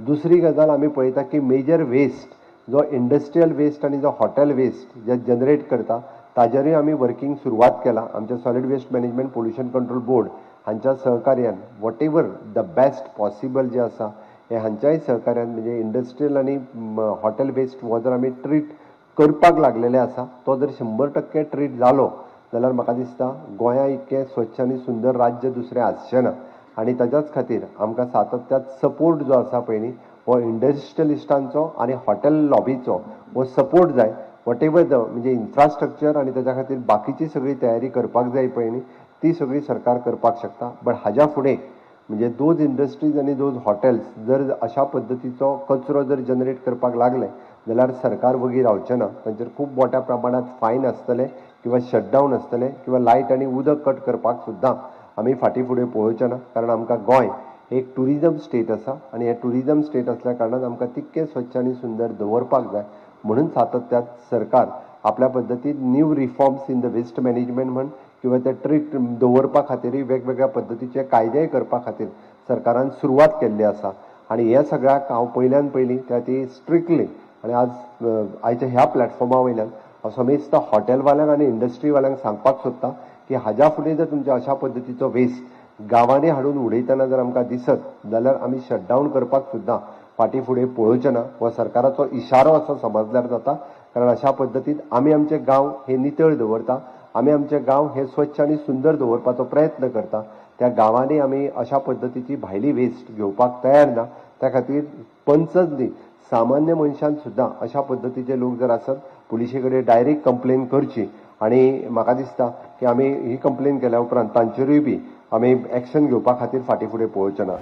दुसरी गजाल आमी पळयता की मेजर वेस्ट जो इंडस्ट्रियल वेस्ट आनी जो हॉटेल वेस्ट जे जनरेट करता ताजेरूय आमी वर्किंग सुरवात केला. आमच्या solid waste management pollution control board हांच्या सहकार्यान whatever the best possible जे आसा हे हांच्याय सहकार्यान म्हणजे इंडस्ट्रियल आनी हॉटेल वेस्ट हो जर आमी ट्रीट करपाक लागलेले आसा तो जर 100% ट्रीट जालो जाल्यार म्हाका दिसता गोंया इतकें स्वच्छ आनी सुंदर राज्य दुसरें आसचें ना. आनी ताच्याच खातीर आमकां सातत्यात सपोर्ट जो आसा पळय न्ही हो इंडस्ट्रियलिस्टांचो आनी हॉटेल लॉबीचो हो सपोर्ट जाय. What ever the म्हणजे इन्फ्रास्ट्रक्चर आनी ताच्या खातीर बाकीची सगळी तयारी करपाक जाय पळय न्ही ती सगळी सरकार करपाक शकता. बट हाज्या फुडें म्हणजे those industries आनी those hotels जर अशा पद्दतीचो कचरो जर जनरेट करपाक लागले जाल्यार सरकार वगी रावचें ना. तांचेर खूब मोठ्या प्रमाणांत फायन आसतले किंवा शटडावन आसतले किंवा लायट आनी उदक कट करपाक सुद्दां आमी फाटीं फुडें पळोवचें ना. कारण आमकां गोंय एक ट्युरिजम स्टेट आसा आनी हें ट्युरिजम स्टेट आसल्या कारणान आमकां तितकें स्वच्छ आनी सुंदर दवरपाक जाय. म्हणून सातत्यात सरकार आपल्या पद्दतीन new reforms in the waste management म्हण किंवा ते ट्रीट दवरपा खातीरूय वेगवेगळ्या पद्दतीचे कायदेय करपा खातीर सरकारान सुरवात केल्ली आसा. आनी हे सगळ्याक हांव पयल्यान पयलीं त्या ती स्ट्रिक्टली आनी आज आयच्या ह्या प्लॅटफॉर्मा वयल्यान हांव समेस्त हॉटेलवाल्यांक आनी इंडस्ट्रीवाल्यांक सांगपाक सोदता की हाज्या फुडें जर तुमच्या अशा पद्दतीचो वेस्ट गांवांनी हाडून उडयतना जर आमकां दिसत जाल्यार आमी शटडावन करपाक सुद्दां फाटीं फुडें पळोवचें ना. हो सरकाराचो इशारो असो समजल्यार जाता. कारण अशा पद्दतीन आमी आमचे गांव हे नितळ दवरता, आमी आमचे गांव हे स्वच्छ आनी सुंदर दवरपाचो प्रयत्न करता. त्या गांवांनी आमी अशा पद्दतीची भायली वेस्ट घेवपाक तयार ना. त्या खातीर पंचच न्ही सामान्य मनशान सुद्दां अशा पद्दतीचे लोक जर आसत पुलिशे कडेन डायरेक्ट कंप्लेन करची. आनी म्हाका दिसता की आमी ही कंप्लेन केल्या उपरांत तांचेरूय बी आमी एक्शन घेवपा खातीर फाटीं फुडें पळोवचे ना.